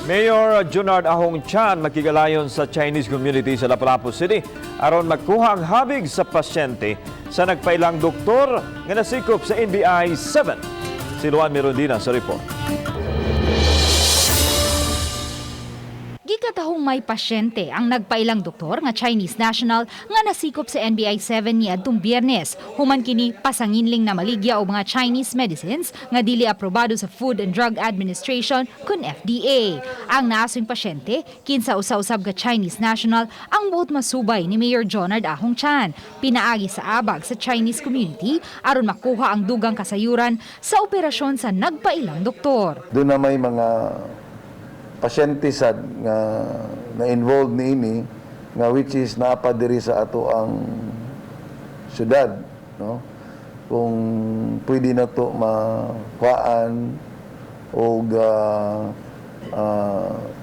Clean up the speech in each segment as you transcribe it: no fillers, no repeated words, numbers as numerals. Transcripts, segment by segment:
Mayor Junard Ahong Chan makigalayon sa Chinese community sa Lapu-Lapu City aron makuha ang habig sa pasyente sa nagpailang doktor nga nasikop sa NBI 7. Si Luan Mirondina sa report. Gikatahong may pasyente ang nagpailang doktor nga Chinese national nga nasikop sa NBI 7 niadtong Biyernes. Human kini pasanginling na maligya og mga Chinese medicines nga dili aprobado sa Food and Drug Administration kun FDA. Ang naasong pasyente, kinsa usa-usab ka Chinese national, ang buot masubay ni Mayor Jonard Ahong Chan. Pinaagi sa abag sa Chinese community aron makuha ang dugang kasayuran sa operasyon sa nagpailang doktor. Doon na may mga pasyente sad nga na-involved niini nga which is naa pa diri sa ato ang syudad, no, kung pwede na to makuhaan og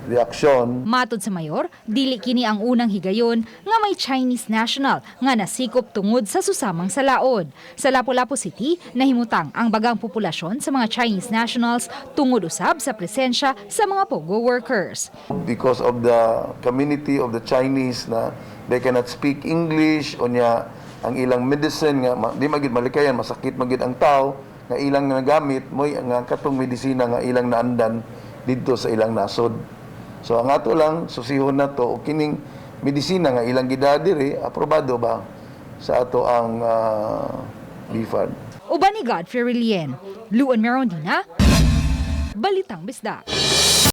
reaksyon. Matod sa mayor, dili kini ang unang higayon nga may Chinese national nga nasikop tungod sa susamang salaod. Sa Lapu-Lapu City, nahimutang ang bagang populasyon sa mga Chinese nationals tungod usab sa presensya sa mga POGO workers. Because of the community of the Chinese na they cannot speak English, unya ang ilang medicine nga di magid malikayan, masakit magid ang tao nga ilang nagamit moy nga katong medisina nga ilang naandan didto sa ilang nasod. So ang ato lang susihon na to og kining medisina nga ilang gidala diri aprobado ba sa ato ang BFAD. Uban ni Godfrey Relien, Luan Merondina, Balitang Bisdak.